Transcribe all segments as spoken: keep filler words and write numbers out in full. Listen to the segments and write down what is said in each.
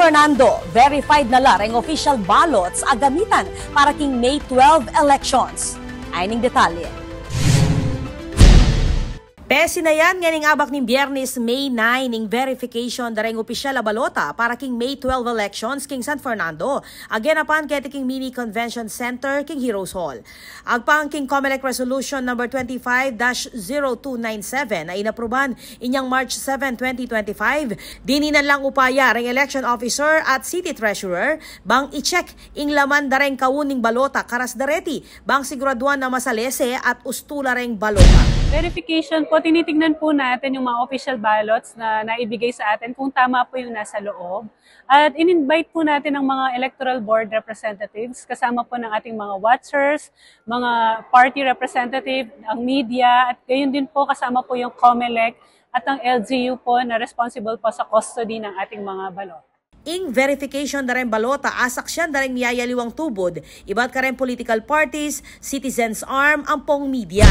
Fernando, verified na la reng official ballots a gamitan para king May twelve elections. Ayni ing detalye. Pesi na yan, ngening abak ning Biernes, May nine, ing verification da reng opisyal a balota para king May twelve elections king San Fernando, a genapan keti king Mini Convention Center king Heroes Hall. Agpang king Comelec Resolution number twenty-five dash zero two nine seven a inapruban inyang March seven, twenty twenty-five, dininan lang upaya reng election officer at city treasurer bang i-check ing laman da reng kaun ning balota karas da reti, bang siguraduan a masalese at ustu la reng balota. Verification po, tinitignan po natin yung mga official ballots na naibigay sa atin kung tama po yung nasa loob. At in-invite po natin ang mga electoral board representatives, kasama po ng ating mga watchers, mga party representative, ang media, at gayon din po kasama po yung Comelec at ang L G U po na responsible po sa custody ng ating mga balota. Ing verification da reng balota, asaksian da reng miyayaliwang tubud, ibat kareng political parties, citizens arm, ampong media.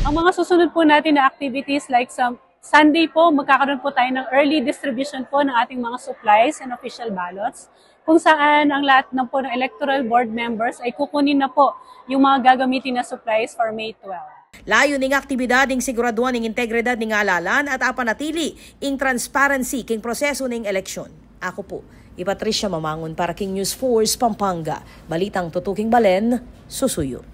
Ang mga susunod po natin na activities, like sa Sunday po, magkakaroon po tayo ng early distribution po ng ating mga supplies and official ballots, kung saan ang lahat ng po ng electoral board members ay kukunin na po yung mga gagamitin na supplies for May twelve. Layu ning aktibidad ing siguraduan ing integridad ning alalan at apanatili ing transparency king proseso ning eleksyon. Aku pu i Patricia Mamangun para king News Force Pampanga. Balitang tutuking balen, susuyu.